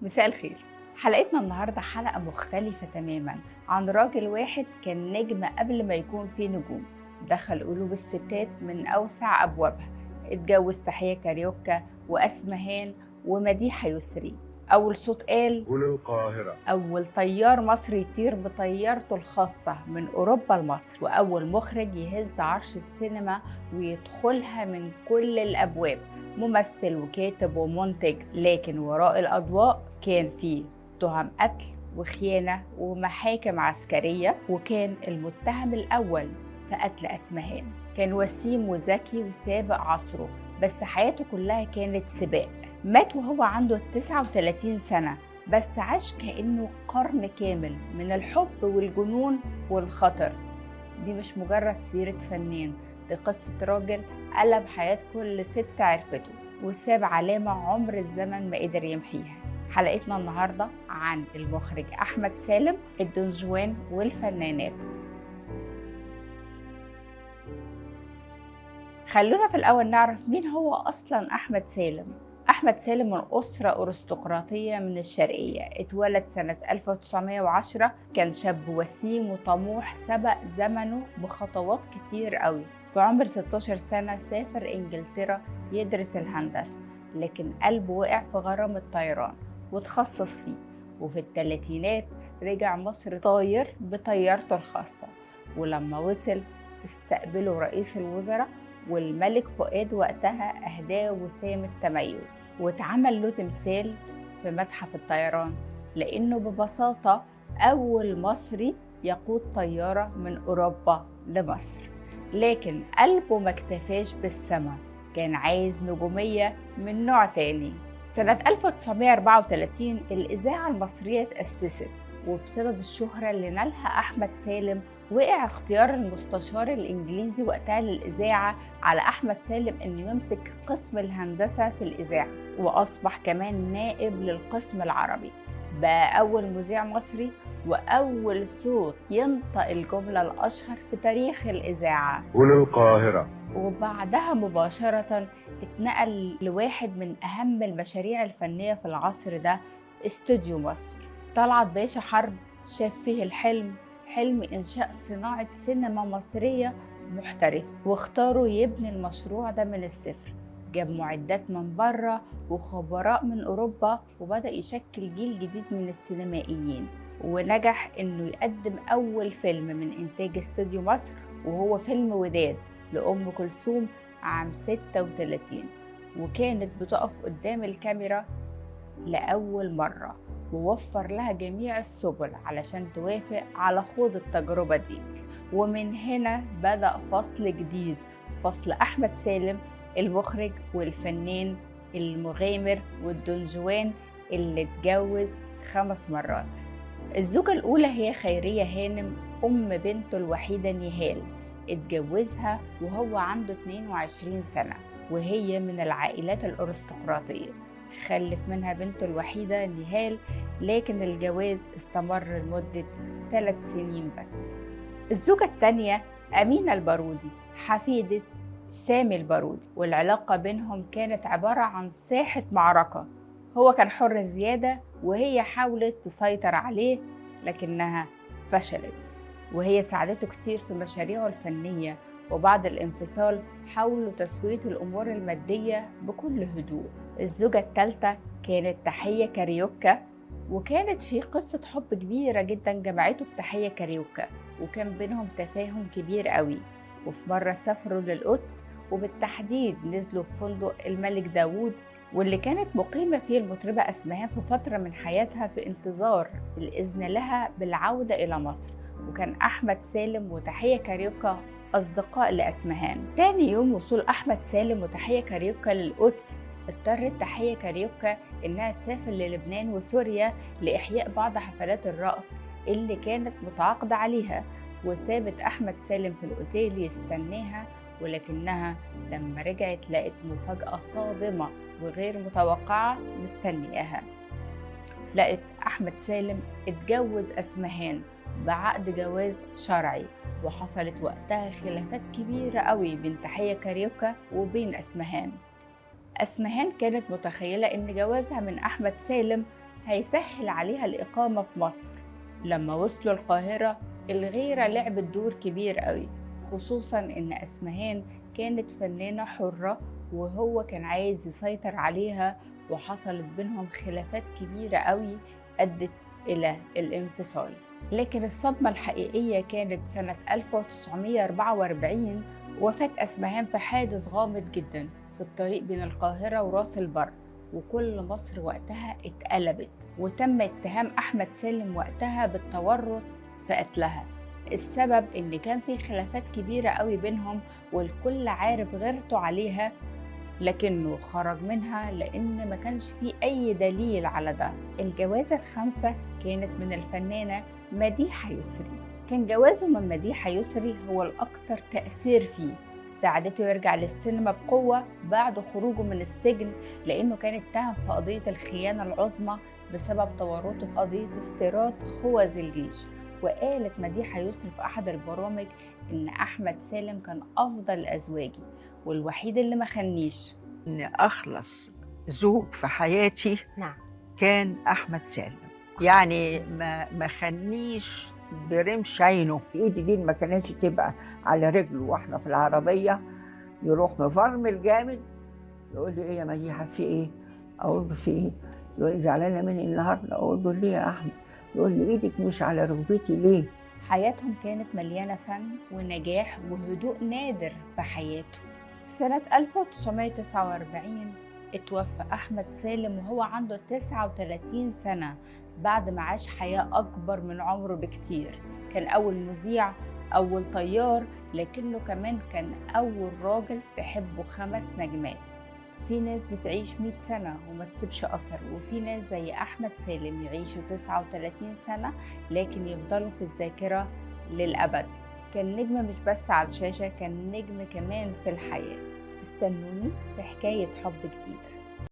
مساء الخير. حلقتنا النهاردة حلقة مختلفة تماما عن راجل واحد كان نجم قبل ما يكون فيه نجوم، دخل قلوب الستات من أوسع أبوابها، اتجوز تحية كاريوكا وأسمهان ومديحة يسري. أول صوت قال قول القاهرة، أول طيار مصري يطير بطيارته الخاصة من أوروبا لمصر، وأول مخرج يهز عرش السينما ويدخلها من كل الأبواب، ممثل وكاتب ومنتج. لكن وراء الأضواء كان فيه تهم قتل وخيانة ومحاكم عسكرية، وكان المتهم الأول في قتل أسمهان. كان وسيم وذكي وسابق عصره، بس حياته كلها كانت سباق. مات وهو عنده 39 سنة، بس عاش كأنه قرن كامل من الحب والجنون والخطر. دي مش مجرد سيرة فنان، دي قصة راجل قلب حياة كل ست عرفته وساب علامة عمر الزمن ما قدر يمحيها. حلقتنا النهاردة عن المخرج أحمد سالم، الدونجوان والفنانات. خلونا في الأول نعرف مين هو أصلا أحمد سالم. أحمد سالم من أسرة أرستقراطية من الشرقية، اتولد سنة 1910، كان شاب وسيم وطموح سبق زمنه بخطوات كتير قوي. في عمر 16 سنة سافر إنجلترا يدرس الهندسة، لكن قلبه وقع في غرام الطيران وتخصص فيه. وفي الثلاثينات رجع مصر طاير بطيارته الخاصة، ولما وصل استقبله رئيس الوزراء والملك فؤاد وقتها أهداه وسام التميز، واتعمل له تمثال في متحف الطيران، لأنه ببساطة أول مصري يقود طيارة من أوروبا لمصر. لكن قلبه ما اكتفاش بالسما، كان عايز نجومية من نوع تاني. سنة 1934 الإذاعة المصرية اتأسست، وبسبب الشهرة اللي نالها أحمد سالم وقع اختيار المستشار الإنجليزي وقتها للإذاعة على أحمد سالم إنه يمسك قسم الهندسة في الإذاعة، وأصبح كمان نائب للقسم العربي. بقى أول مذيع مصري وأول صوت ينطق الجملة الأشهر في تاريخ الإذاعة، قول القاهرة. وبعدها مباشرة اتنقل لواحد من أهم المشاريع الفنية في العصر ده، استوديو مصر. طلعت باشا حرب شاف فيه الحلم، حلم إنشاء صناعة سينما مصرية محترفة، واختاروا يبني المشروع ده من الصفر. جاب معدات من بره وخبراء من أوروبا، وبدأ يشكل جيل جديد من السينمائيين، ونجح إنه يقدم أول فيلم من إنتاج استوديو مصر، وهو فيلم وداد لأم كلثوم عام 36، وكانت بتقف قدام الكاميرا لأول مرة، ووفر لها جميع السبل علشان توافق على خوض التجربة دي. ومن هنا بدأ فصل جديد، فصل أحمد سالم المخرج والفنان المغامر والدونجوان اللي اتجوز 5 مرات. الزوجة الأولى هي خيرية هانم، أم بنته الوحيدة نهال، اتجوزها وهو عنده 22 سنة، وهي من العائلات الأرستقراطية. خلف منها بنته الوحيدة نهال، لكن الجواز استمر لمدة 3 سنين بس. الزوجة الثانية أمينة البارودي، حفيدة سامي البارودي، والعلاقة بينهم كانت عبارة عن ساحة معركة. هو كان حر زيادة وهي حاولت تسيطر عليه لكنها فشلت، وهي ساعدته كتير في مشاريعه الفنية. وبعد الانفصال حاولوا تسوية الأمور المادية بكل هدوء. الزوجة الثالثة كانت تحية كاريوكا، وكانت في قصة حب كبيرة جدا جمعته بتحية كاريوكا، وكان بينهم تفاهم كبير قوي. وفي مرة سافروا للقدس، وبالتحديد نزلوا في فندق الملك داوود، واللي كانت مقيمة فيه المطربة أسمهان في فترة من حياتها في انتظار الإذن لها بالعودة إلى مصر. وكان أحمد سالم وتحية كاريوكا أصدقاء لأسمهان. تاني يوم وصول أحمد سالم وتحية كاريوكا للقدس، اضطرت تحية كاريوكا إنها تسافر للبنان وسوريا لإحياء بعض حفلات الرقص اللي كانت متعاقدة عليها، وسابت أحمد سالم في الأوتيل يستناها. ولكنها لما رجعت لقت مفاجأة صادمة وغير متوقعة مستنياها. لقت أحمد سالم اتجوز أسمهان بعقد جواز شرعي، وحصلت وقتها خلافات كبيرة قوي بين تحية كاريوكا وبين أسمهان. أسمهان كانت متخيلة إن جوازها من أحمد سالم هيسهل عليها الإقامة في مصر. لما وصلوا القاهرة الغيرة لعبت دور كبير قوي، خصوصا إن أسمهان كانت فنانة حرة وهو كان عايز يسيطر عليها، وحصلت بينهم خلافات كبيرة قوي أدت إلى الانفصال. لكن الصدمة الحقيقية كانت سنة 1944، وفاة أسمهان في حادث غامض جدا في الطريق بين القاهرة وراس البر، وكل مصر وقتها اتقلبت، وتم اتهام أحمد سالم وقتها بالتورط في قتلها. السبب إن كان في خلافات كبيرة قوي بينهم والكل عارف غيرته عليها، لكنه خرج منها لأن ما كانش فيه أي دليل على ده. الجوازة الخامسة كانت من الفنانة مديحة يسري. كان جوازه من مديحة يسري هو الأكثر تأثير فيه، ساعدته يرجع للسينما بقوة بعد خروجه من السجن، لأنه كان اتهم في قضية الخيانة العظمى بسبب تورطه في قضية استيراد خوذ الجيش. وقالت مديحة يسري في أحد البرامج إن أحمد سالم كان أفضل أزواجي والوحيد اللي ما خنيش. إن أخلص زوج في حياتي نعم كان أحمد سالم، يعني ما خنيش برمش عينه. ايدي دي ما كانتش تبقى على رجله واحنا في العربيه، يروح مفرمل جامد يقول لي ايه يا مديحه في ايه؟ اقول له في ايه؟ يقول لي زعلانه مني النهارده. اقول له ليه يا احمد؟ يقول لي ايدك مش على ركبتي ليه؟ حياتهم كانت مليانه فن ونجاح وهدوء نادر في حياته. في سنه 1949 اتوفى أحمد سالم وهو عنده 39 سنة، بعد ما عاش حياة أكبر من عمره بكتير. كان أول مذيع، أول طيار، لكنه كمان كان أول راجل تحبه 5 نجمات. في ناس بتعيش 100 سنة وما تسيبش أثر، وفي ناس زي أحمد سالم يعيشوا 39 سنة لكن يفضلوا في الذاكرة للأبد. كان نجم مش بس على الشاشة، كان نجم كمان في الحياة. استنوني في حكاية حب جديدة.